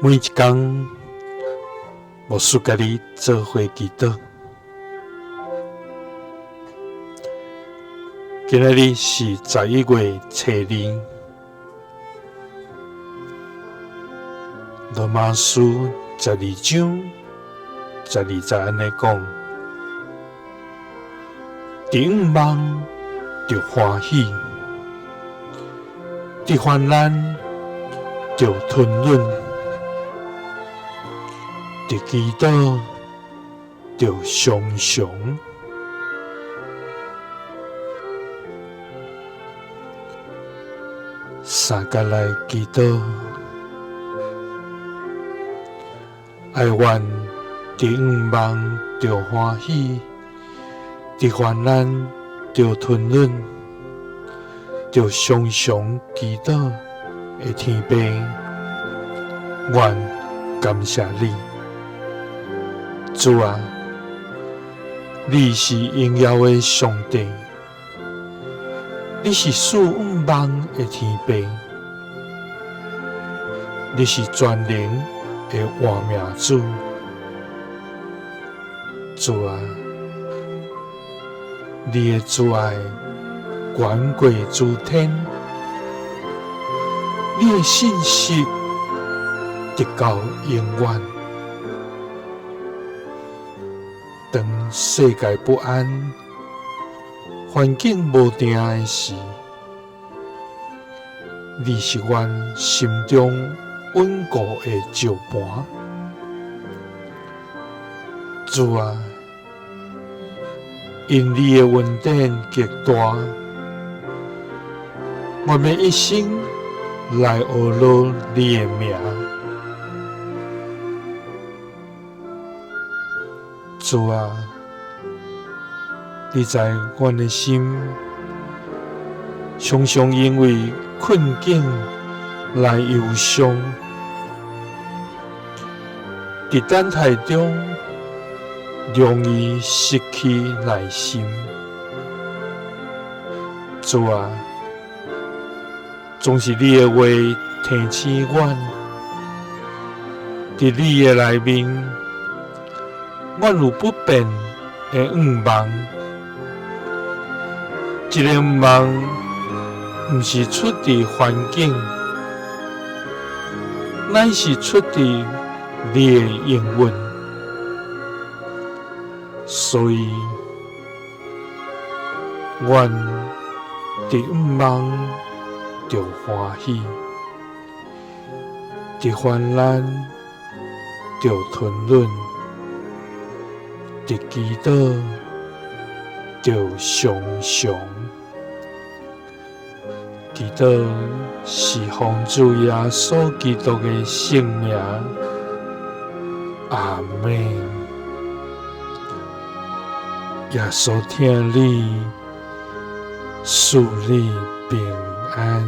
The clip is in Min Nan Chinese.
每一工，牧师佮你做伙祈祷。今仔日是11月初2，罗马书12章12节按呢讲：伫向望著欢喜，伫患难著吞忍，伫祈祷著常常。三佮来祈祷，哀愿伫向望著欢喜，伫患难著吞忍，著常常祈祷的天父，愿感谢你，主啊，你是荣耀的上帝，你是赐向望的天父，你是全能的活命主，主啊，你的慈爱悬过诸天，你的信实直到永远。当世界不安、环境无定的时，你是阮心中稳固的石磐。主啊，因你的恩典极大，我欲一生来阿罗你的名。主啊，你知阮的心常常因为困境来忧伤，伫等待中容易失去耐心。主啊，总是你的话提醒阮，伫你的内面，阮有不变的向望。这个向望毋是出伫环境，乃是出伫你的应允。所以，阮伫向望著欢喜，伫患难著吞忍，伫祈祷著常常。祈祷是奉主耶稣基督的圣名，阿们。耶稣疼你，赐你平安。